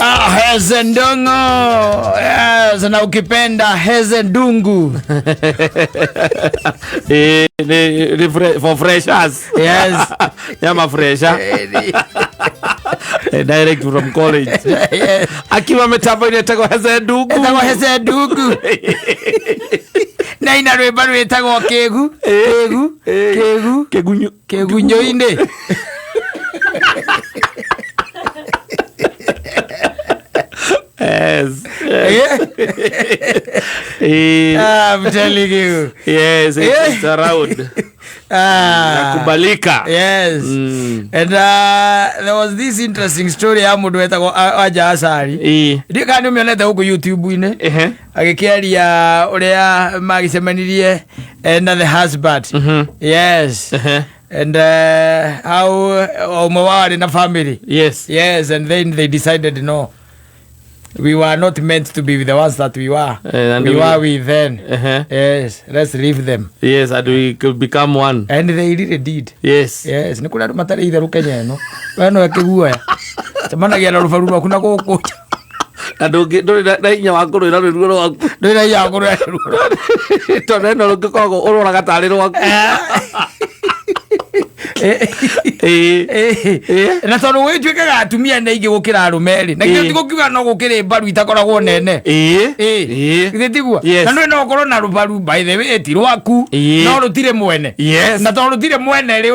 Ah, Heze Ndongo. Yes, na ukipenda Heze Ndungu. Eh, ni for freshers. Yes. Nyama fresha. Eh, direct from college. Yes. Akiwa mitambo-inĩ etagwo Heze Ndungu. Etagwo Heze Ndungu. Na ina rwĩmbo rwĩtagwo Kĩgu. Kĩgu. Kĩgu. Kĩgunyu. Kĩgunyũ-inĩ. Yes. Eh, I'm telling you. yes, it's around. Ah. Nakubalika. Yes. And there was this interesting story ya mũndũ wetagwo Anja Asari. Eh. Ndiũ kana nĩ ũmĩonete gũkũ YouTube-inĩ. Ehe. Agĩkĩaria ũrĩa magĩcemanirie na the husband. Yes. Ehe. And how ũmwe wao arĩ na family. Yes. Yes, and then they decided no. We were not meant to be with the ones that we were. And we were with them. Ehe. Yes, let's leave them. Yes, and we could become one. And they really did. Yes. Yes, nä kå rä andå matarä itherå Kenya ä no we no ĩkĩguoya cemanagia na rũbaru rwaku na gũkũ Na ndũrĩ na hinya wa kũrũĩra rũruo rwaku. ndå na hinya wa kũrũa ruo. Tondũ ĩno rũngĩkoragwo ũroraga tarĩ rwaku. Ĩĩ. Ĩĩ. Na tondå gwä tuä kaga atumia nä aingä gå kä ra arå merä na Ĩĩ. githä tigå no gå kä rä mbaru itakoragwo nene. Ĩĩ. Ĩĩ. Githä tiguo? Yes. Na ndå no ũkorwo na rũbaru by the way ti rwaku Ĩĩ. no rũtirĩ mwene. Yes. Na tondå rũtirĩ mwene rĩ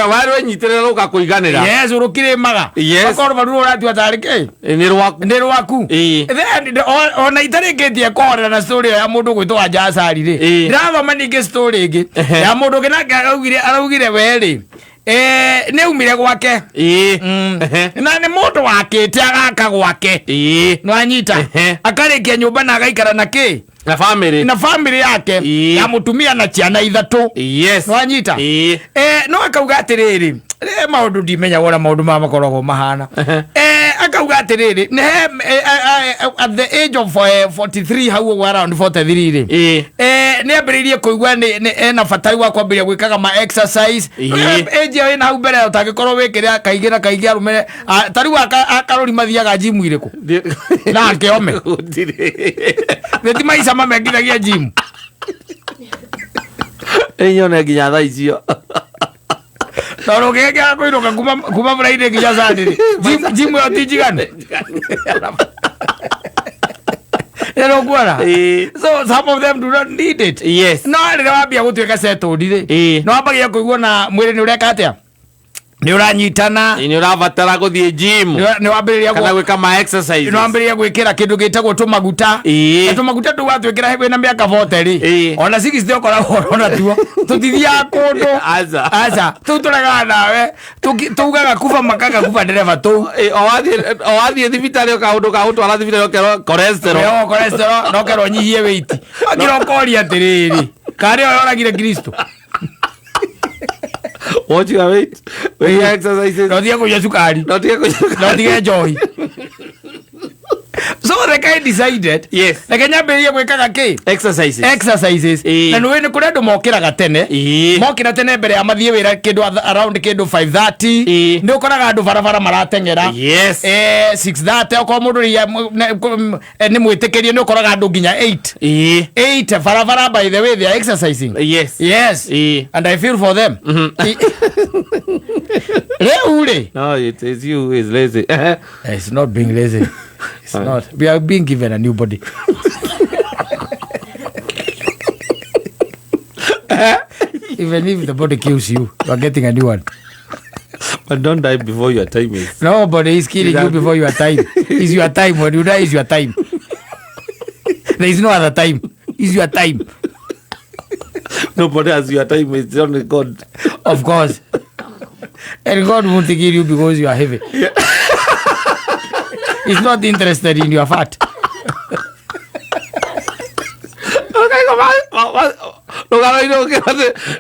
Warwenyitĩrĩra rũgakũiganĩra. Yes, rũkĩrĩmaga. Yes. Akorwo rũbaru rũu ũratua tarĩ kĩ Nĩ rwaku. Nä rwaku. Ĩĩ. Then, ona itarĩkĩtie kũhorera na story ĩyo ya mũndũ gwĩtwo Wanja Asari rĩ, Ĩĩ. ndĩrathoma ningĩ story ĩngĩ Ehe. ya mũndũ ũngĩ nake araugire we rĩ, nĩ aumire gwake. Ĩĩ. Ehe. Na nĩ mũndũ wakĩte agaka gwake. Ĩĩ. Nĩwanyita? Ehe. Akarĩkia nyũmba na agaikara na kĩ Na family. na family yake Ĩĩ. ya mũtumia na ciana ithatũ. Yes. Nĩwanyita? Ĩĩ. No akauga atĩrĩrĩ, maũndũ ndimenyaga ũrĩa maũndũ maya makoragwo mahana. Akauga atĩrĩrĩ, nĩ he at the age of 43 hau ũguo around 43 rĩ, Ĩĩ. Nĩ ambĩrĩirie kũigua nĩ ena bata rĩu wa kwambĩrĩria gwĩkaga ma exercise. Ĩĩ. Age ĩyo ĩna hau mbere ũtangĩkorwo wĩkĩra kaingĩ na kaingĩ arũme ta rĩu akarũri mathiaga gym irĩkũ na akĩome Gũtirĩ. nĩ ti maica mamengithagia gym. Ĩnyone nginya thaa icio. Tondũ ũngĩgekĩra kũinũka kuma Friday nginya Sunday rĩ, gym ĩyo ti njiganu. Ĩno kuona? Ĩĩ. So some of them do not need it. Yes. No rĩrĩa wambia gũtuĩka settled rĩ, Ĩĩ. nĩ wambagia kũigua na mwĩrĩ nĩ ũreka atĩa? Nĩ ũranyitana, Nĩ ũrabatara gũthiĩ gym. nĩ wambĩrĩria Kana gwĩka ma exercises. nĩ wambĩrĩria gwĩkĩra kĩndũ gĩtagwo tũmaguta. Ĩĩ. Na tũmaguta tũu watwĩkĩra wĩna mĩaka 40 rĩ, Ĩĩ. ona 60 ũkoragwo ũrona tuo tũtithiaga kũndũ. Aca. Aca, tũu tũregaga nawe. Tugaga kuba makaga kuba ndereba tũu. Ĩ, o wathiĩ thibitarĩ kaũndũ ka gũtwara thibitarĩ ũkerwo cholesterol. Yo, cholesterol no kerwo nyihie weight. Wakira ũkoria atĩrĩrĩ, karĩ o yoragire Kristo. Watch your weight. Wĩke exercises. No tige kũnyua cukari. No tige kũnyua No tige njohi. So the guy decided, Yes. reke nyambĩrĩrie gwĩkaga kĩ? Exercises. Exercises. Ĩĩ. Na nĩũĩ nĩ kũrĩ andũ mokĩraga tene. Ĩĩ. Mokĩra tene mbere ya mathiĩ wĩra kĩndũ around kĩndũ 5:30. Ĩĩ. Nĩ ũkoraga andũ barabara marateng'era. Yes. 6:30 okorwo mũndũ nĩ mwĩtĩkĩrie nĩ ũkoraga andũ nginya 8. Ĩĩ. 8 barabara, by the way they are exercising. Yes. Yes. Ĩĩ. And I feel for them. Rĩu rĩ. No, it is you who is lazy. It's not being lazy. It's not. We are being given a new body. Even if the body kills you, you are getting a new one. But don't die before your time is. Nobody is killing you before your time. It's your time. When you die, it's your time. There is no other time. It's your time. Nobody has your time. It's only God. Of course. And God won't kill you because you are heavy. He's not interested in your fat. Rũgano-inĩ ũkĩra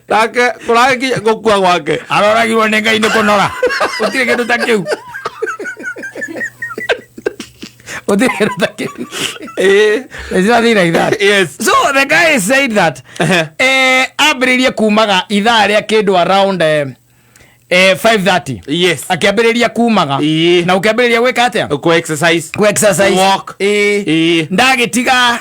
nake kũragĩkinya gũkua gwake. Aroragirwo nĩ Ngai nĩ kũnora. Gũtirĩ kĩndũ ta kĩu. Gũtirĩ kĩndũ ta kĩu. Ĩĩ. There's nothing like that. Yes. So the guy said that ambĩrĩirie kumaga ithaa rĩa kĩndũ around 5:30 Akĩambĩrĩria kumaga na ũkĩambĩrĩria gwĩka atĩa? Ku exercise. Ku exercise. Walk. Ndagĩtiga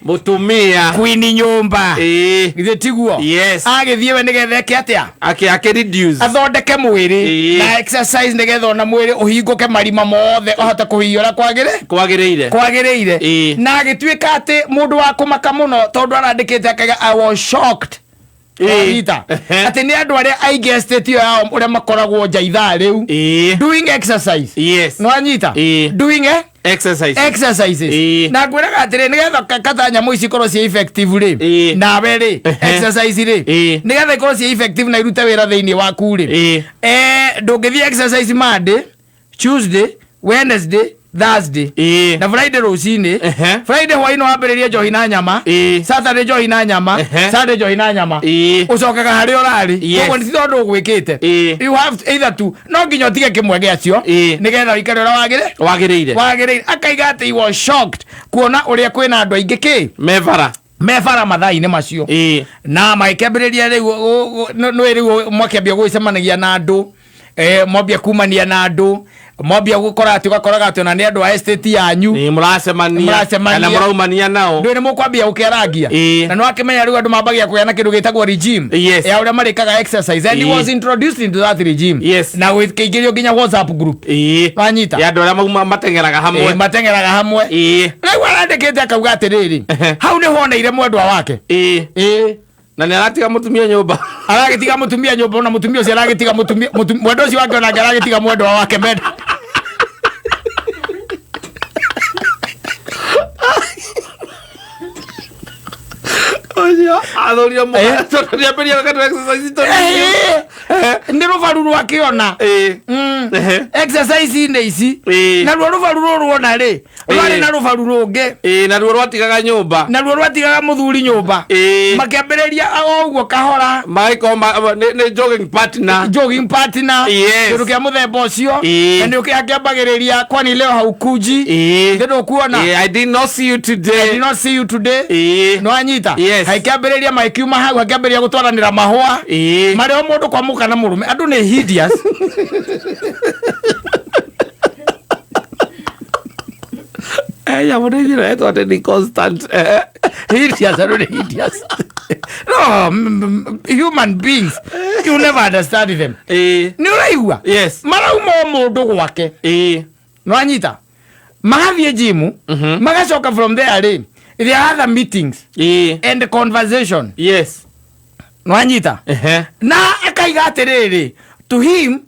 Mutumia. Kwini nyũmba. Githĩ tiguo? Yes. Agĩthiĩ we nĩgetha eke atĩa? Aki reduce. Athondeke mwĩrĩ na exercise nĩgetha ona mwĩrĩ ũhingũke marima mothe, ũhote kũhihia ũrĩa kwagĩrĩ Kwagĩrĩire. Kwagĩrĩire. Na agĩtuĩka atĩ mũndũ wa kũmaka mũno, tondũ arandĩkĩte akaiga, "I was shocked." Wanyita? Atĩ nĩ andũ arĩa aingĩ estate ĩyo yao ũrĩa makoragwo nja ithaa rĩu doing exercise. Nĩwanyita? Doing Exercise. Exercises. Na ngwĩraga atĩrĩ, nĩgetha kata nyamũ ici ikorwo ciĩ effective rĩ, nawe rĩ, exercise rĩ, nĩgetha ikorwo ciĩ effective na irute wĩra thĩinĩ waku rĩ, ndũngĩthiĩ exercise Monday, Tuesday, Wednesday, Thursday na Friday rũcinĩ. Friday hwainĩ wambĩrĩrie njohi na nyama. Saturday njohi na nyama. Sunday njohi na nyama. Ũcokaga harĩa ũrarĩ. Koguo nĩ ti tondũ ũgwĩkĩte. You have to, either to, no nginya ũtige kĩmwe gĩacio nĩgetha ũikare ũrĩa wagĩrĩ Wagĩrĩire. Wagĩrĩire. Akaiga atĩ he was shocked kuona ũrĩa kwĩna andũ aingĩ kĩ Mebara. Mebara mathaa-inĩ macio. Na magĩkĩambĩrĩria rĩu nĩ rĩu mwakĩambia gwĩcemanagia na andũ, mwambia kumania na andũ, mwambia gũkora atĩ ũgakoraga atĩ ona nĩ andũ a estate yanyu. Mũracemania. Mũracemania. Kana mũraumania nao. Ndũĩ nĩ mũkwambia gũkĩarangia. Na nĩ wakĩmenya rĩu andũ mambagia kũgĩa na kĩndũ gĩtagwo regime ya ũrĩa marĩkaga exercise, and he was introduced into that regime na gũkĩingĩrio nginya WhatsApp group. Wanyita? Ya andũ arĩa mauma mateng'eraga hamwe. Mateng'eraga hamwe. Rĩu arandĩkĩte akauga atĩrĩrĩ, hau nĩ honeire mwendwa wake. Na nĩ aratiga mũtumia nyũmba. Aragĩtiga mũtumia nyũmba, ona mũtumia ũcio aragĩtiga mũtumia mwendwa ũcio wake, onake aragĩtiga mwendwa wake menda. Ũcio athũrire mũno tondũ nĩambĩrĩria gwĩka tũ exercise tũnini. Nĩ rũbaru rwakĩona. Exercise-inĩ ici naruo rũbaru rũrũ ruona rĩ, rwarĩ na rũbaru rũngĩ. Naruo rwatigaga nyũmba. Naruo rwatigaga mũthuri nyũmba. Makĩambĩrĩria o ũguo kahora. Magĩkorwo nĩ jogging partner. Jogging partner. Kĩndũ kĩa mũthemba ũcio. Na nĩ akĩambagĩrĩria, "Kwani leo haukuji?" Nĩ ndũkuona? I did not see you "I today. Did not see you today." Nĩwanyita? Yes. Hakĩambĩrĩria magĩkiuma hau, hakĩambĩrĩria gũtwaranĩra mahũa marĩ o mũndũ kwa mũka na mũrũme. Andũ nĩ hideous. Nyamũ nĩ njĩra yetwo atĩ nĩ constant. Hideous, andũ nĩ hideous. No, human beings, you never understand them. Nĩ ũraigua? Yes. Marauma o mũndũ gwake. Nĩwanyita? Magathiĩ gym, magacoka. From there rĩ, there are other meetings and conversation. Nĩwanyita? Na akaiga atĩrĩrĩ, to him,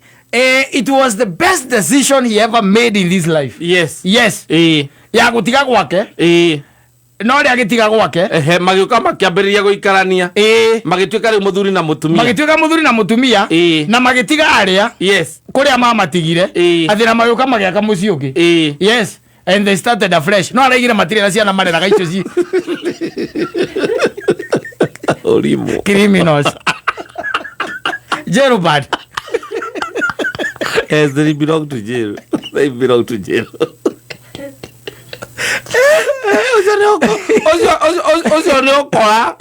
it was the best decision he ever made in this life. Yes. Ya gũtiga gwake. No rĩ, agĩtiga gwake. Magĩũka makĩambĩrĩria gũikarania. Magĩtuĩka rĩu mũthuri na mũtumia. Magĩtuĩka mũthuri na mũtumia. Na magĩtiga arĩa kũrĩa mamatigire. Atĩ na magĩũka magĩaka mũciĩ ũngĩ. Yes, and they started afresh. No araigire matirĩ na ciana mareraga icio ci Ũrimũ. Criminals. Jailbird. Yes, they belong to jail. They belong to jail. Ũcio nĩ ũcio nĩ ũkora.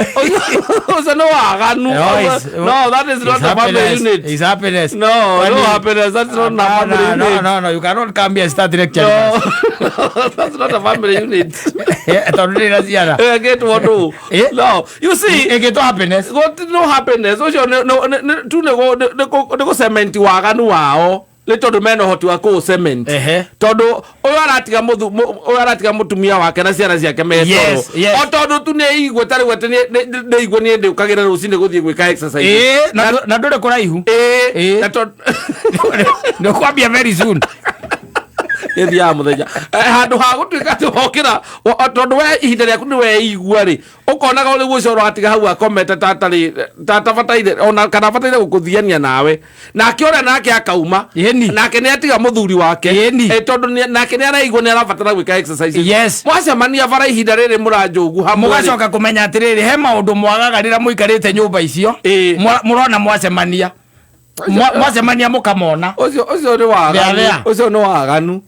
Ũcio nĩ waganu. No, No, that is not it's a family happiness. unit. It's happiness. No, no happiness. That's not a family No, unit. no, you cannot come here and start lecturing No, us. that's not a family unit. Tondũ ndĩrĩ na ciana. Ĩgĩtwo ndũ. No, you see, Ĩgĩtwo happiness. Got no happiness. Ũcio tu nĩ gũ cement waganu wao, nĩ tondũ mena ũhoti wa kũũ cement. Tondũ ũyũ aratiga ũyũ aratiga mũtumia wake na ciana ciake metoro o tondũ tu nĩ igua ta rĩu atĩ nĩ igua niĩ ndĩũkagĩra rũcinĩ gũthiĩ gwĩka exercise. Na ndũrĩ kũraihu. Na tondũ Nĩ ũkwambia very soon. Ĩthiaga mũthenya handũ ha gũtuĩka atĩ wokĩra tondũ we ihinda rĩaku nĩ weigua rĩ, ũkonaga rĩu ũcio ũratiga hau akomete tatarĩ tatabataire ona kana abataire gũkũthiania nawe, nake ũrĩa nake akauma. Nake nĩ atiga mũthuri wake. Tondũ nake nĩ araigua nĩ arabatara gwĩka exercise. Mwacemania bara ihinda rĩrĩ mũranjũgu hamwe rĩ. Mũgacoka kũmenya atĩrĩrĩ, he maũndũ mwagaga rĩrĩa mũikarĩte nyũmba icio. Mũrona mwacemania. Mwacemania mũkamona. Ũcio nĩ There, waganu. There. Ũcio nĩ waganu.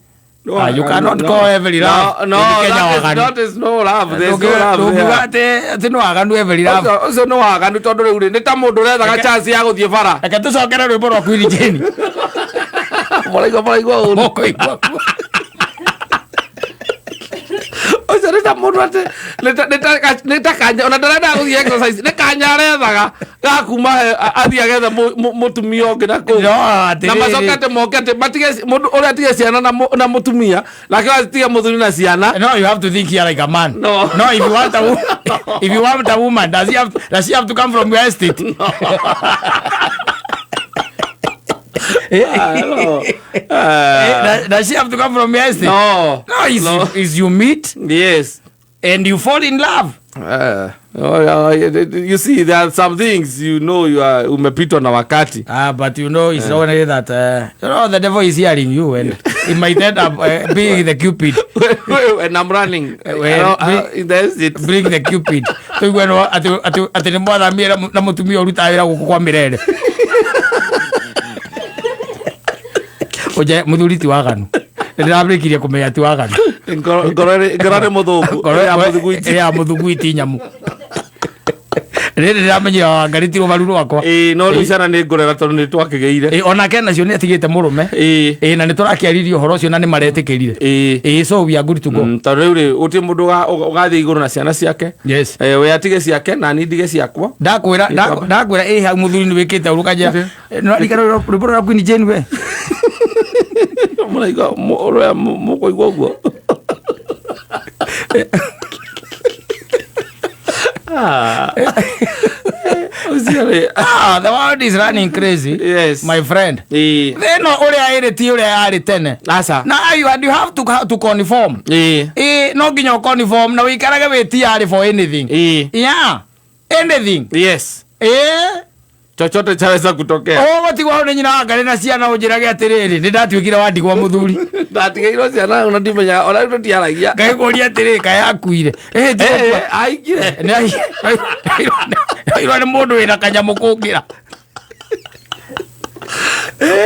Ah, you cannot call every love. No, no, Nĩ Kenya that is, waganu. that is no love. There's no love Ndũngiuga there. atĩ nĩ waganu every love. Ũcio ũcio nĩ waganu tondũ rĩu rĩ nĩ ta mũndũ ũrethaga chance ya gũthiĩ bara. Reke tũcokere rwĩmbo rwa Queen Jane. Mũraigua mũraigua ũru. Mũkũigua. Ũcio nĩ ta mũndũ atĩ nĩ ta kanya ona ndarenda gũthiĩ exercise nĩ kanya arethaga ga kuma he athiĩ agethe mũtumia ũngĩ na kũu. No, Na atĩrĩrĩ. macoke atĩ moke atĩ matige mũndũ ũrĩa atige ciana na mũtumia nake atige mũthuri na ciana. No, you have to think here like a man. No. No, if you want a if you want a woman, does she have to come from your estate? Ah, no. Does she have to come from your estate? No. No, it's, No. it's you meet Yes. and you fall in love. Oh, yeah, you see there are some things you know you are umepitwa na wakati. Ah, but you know, it's only that you know the devil is hearing you, and it might end up being the Cupid. And I'm running. Well, That's it. Bring the Cupid. Tuigue no atĩ nĩ mwathamire na mũtumia ũrutaga wĩra gũkũ kwa Mĩrere. Ũnje mũthuri ti waganu. Nĩndĩrambĩkirie kũmenya ti waganu. Ngoro nĩ mũthũku. Ya mũthuguiti. Ya mũthuguiti nyamu. Rĩrĩ ndĩramenyire Wangari ti rũbaru rwakwa. Ĩĩ no rĩu ciana nĩ ngũrera tondũ nĩ twakĩgĩire. Ĩ, onake nacio nĩ atigĩte mũrũme. Ĩĩ. Ĩ, na nĩ tũrakĩaririe ũhoro ũcio na nĩ maretĩkĩrire. Ĩĩ. Ĩ, so we are good to go. Tondũ rĩu rĩ gũtirĩ mũndũ ũgathiĩ igũrũ na ciana ciake. Yes. We atige ciake na niĩ ndige ciakwa. Ndakwĩra ndakwĩra ĩ hau mũthuri nĩ wĩkĩte ũru kanjĩra. Nĩwaririkana rwĩmbo rwa Queen Jane we? Mũraigua ũrĩa mũkũigua ũguo. Ah. Ũcio rĩ. Ah, the world is running crazy. Yes. My friend. Ĩĩ. Thĩno ũrĩa ĩrĩ ti ũrĩa yarĩ tene. Aca. Na you, and you have to conform. Ĩĩ. Ĩ, no nginya ũconform na wĩikarage wĩ tayari for anything. Ĩĩ. Yeah. Anything. Yes. Ĩ. Chochote chaweza kutokea. Ũgũtigwo hau nĩ nyina wa Ngarĩ na ciana ũnjĩrage atĩrĩrĩ, nĩ ndatuĩkire wa ndigwa mũthuri. Ndatigĩirwo ciana ona ndimenyaga ona rĩu tũtiaragia. Ngagĩkũria atĩrĩ, kaĩ akuire. Ĩ, ti gũkua. Aingire. Nĩ airwo nĩ mũndũ wĩna kanyamũ kũngĩra.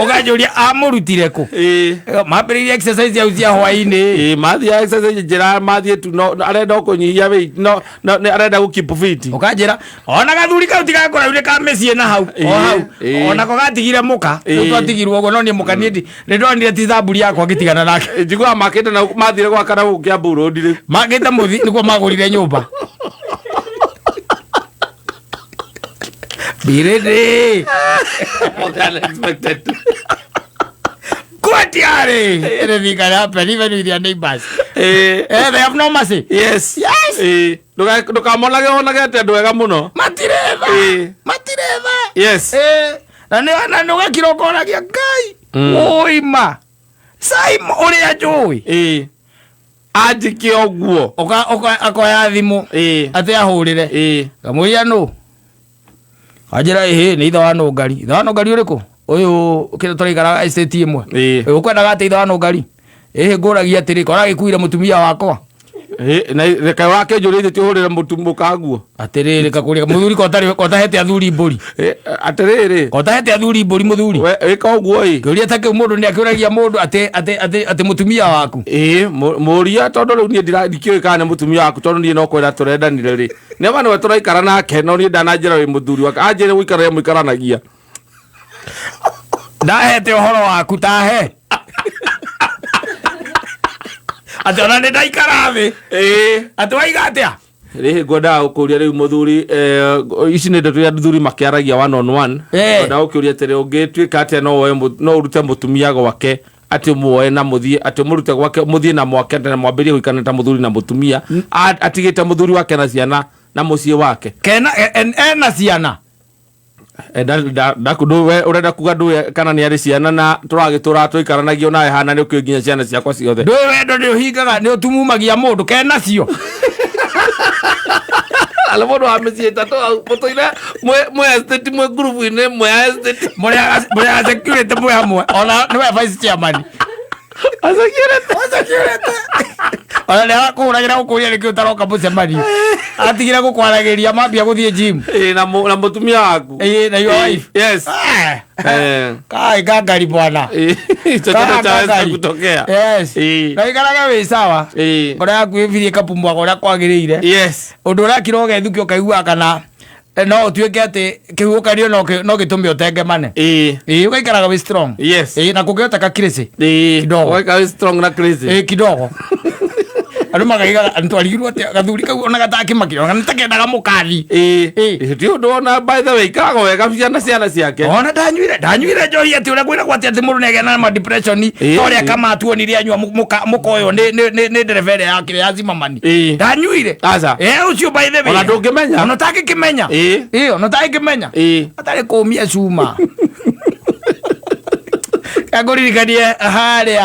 Ũkanjũria amũrutire kũ? Ĩĩ. Mambĩrĩirie exercise hau cia hwaĩ-inĩ. Ĩĩ mathiĩ exercise njĩra mathiĩ tu no arenda kũnyihia weight no no nĩ arenda gũ keep fit. Ũkanjĩra ona gathuri kau tigakora rĩu nĩ ka mĩciĩ na hau o hau Ĩĩ. onako gatigire mũka rĩu Ĩĩ. twatigirwo ũguo no niĩ mũka niĩ nĩ ndonire ti thamburi yakwa ngĩtigana nake. Njiguaga makĩte na mathire gwaka na gũkũ Kiambu Road rĩu. Makĩte mũthi nĩguo magũrire nyũmba. Be ready. For the unexpected. Kwatiari. Anything can happen even with your neighbors. Ĩĩ. Eh, they have no mercy. Yes. Yes. Ĩĩ. Ndũkamonage onage atĩ andũ ega mũno. Matiretha. Ĩĩ. Matiretha. Yes. Eh, na nĩ na nĩ ũgakira ũkoragia Ngai. Ũima. Simon ũrĩa njũĩ. Ĩĩ. Anjĩke ũguo. Ũka ũka akoya thimũ. Ĩĩ. Atĩ ahũrĩre. Ĩĩ. Ngamũria nũ. Anjĩra ĩhĩ nĩ ithe wa Nũngari. Ithe wa Nũngari ũrĩkũ? Ũyũ kĩrĩa tũraikaraga estate ĩmwe. Ĩĩ. Ũkwendaga atĩ ithe wa Nũngari? Ĩhĩ ngũragia atĩrĩ, kora gĩkuire mũtumia wakwa. Ĩĩ, na reke wakĩnjũria ithe ti ũhũrĩre mũtu mũkaguo. Atĩrĩrĩ kakũria mũthuri kotahete athuri mbũri. Ĩĩ, atĩrĩrĩ. Kotahete athuri mbũri mũthuri. We wĩka ũguo ĩ. Kĩũria ta kĩu mũndũ nĩ akĩũragia mũndũ atĩ atĩ atĩ atĩ mũtumia waku. Ĩĩ, mũria tondũ rĩu niĩ ndikĩũĩ kana nĩ mũtumia waku tondũ niĩ no kwenda tũrendanire rĩ. Nĩ ma nĩwe tũraikara nake no niĩ ndananjĩra wĩ mũthuri wake. Anjĩre gũikara mũikaranagia. Ndahete ũhoro waku tahe. Atĩ ona nĩ ndaikara thĩ. Ĩĩ. Atĩ waiga atĩa? Rĩhĩ ngwendaga gũkũria rĩu mũthuri ici nĩ ndeto iria athuri makĩaragia one on one. Ngwendaga gũkĩũria atĩrĩ ũngĩtuĩka atĩa no woe no ũrute mũtumia gwake atĩ ũmuoe na mũthiĩ atĩ ũmũrute gwake mũthiĩ na mwake na mwambĩrĩrie gũikarania ta mũthuri na mũtumia atigĩte mũthuri wake na ciana na mũciĩ wake. Kena ena ciana. Ũrenda kuga ndũĩ kana nĩ arĩ ciana na tũragĩtũra tũikaranagia nawe hana nĩ ũkĩũĩ nginya ciana ciakwa ciothe. Ndũĩ wendo nĩ ũhingaga nĩ ũtumumagia mũndũ kena cio. Ala mũndũ wa mĩciĩ ĩtatũ hau mũtũire mwĩ estate mwĩ ngurubu-inĩ mwĩ a estate. Mũrĩ a security mwĩ hamwe ona nĩwe vice chairman. A security. A security. Ona nĩ arakũhũragĩra gũkũria nĩkĩ ũtaroka mũcemanio. Atigire gũkwaragĩria mambia gũthiĩ gym. Ĩĩ, na na mũtumia waku. Ĩĩ, na your wife. Yes. Ah. Eh. Kai gangari bwana. Ĩĩ, chochote Kaa chaweza gangari. kutokea. Yes. Ĩĩ. Na ikarage wĩ sawa. Ĩĩ. Ngoro yaku ĩbirie ĩkapumwaga ũrĩa kwagĩrĩire. Yes. Ũndũ ũrĩa kira ũgethukio ũkaiguaga kana no ũtuĩke atĩ kĩhuhũkanio no gĩtũme ũtengemane. Ĩĩ. Ĩĩ, ũgaikaraga wĩ strong. Yes. Ĩĩ, na kũngĩhoteka crazy. Ĩĩ. Kidogo. Ũgaikara wĩ strong na crazy. Ĩĩ, kidogo. Andũ makaigaga ntwarigirwo atĩa gathuri kau ona gatakĩmakire ona nĩtakendaga mũkathi. Ĩĩ. Ĩĩ. Ti ũndũ ona by the way ikaragwo wega ciana ciana ciake. Ona ndanyuire ndanyuire njohi atĩ ũrĩa kwĩragwo atĩ atĩ mũndũ nĩagĩa na ma depression Ĩĩ. ta ũrĩa kamatuonire anyua mũka ũyũ nĩ ndereba ĩrĩa yakĩrĩ ya Zimmerman. Ĩĩ. Ndanyuire. Aca. Eh, ũcio by the way. Ona ndũngĩmenya. Ona ũtangĩkĩmenya. Ĩĩ. Ĩĩ, ona ũtangĩkĩmenya. Ĩĩ. Atarĩ kũmia cuma. Kangũririkanie harĩa.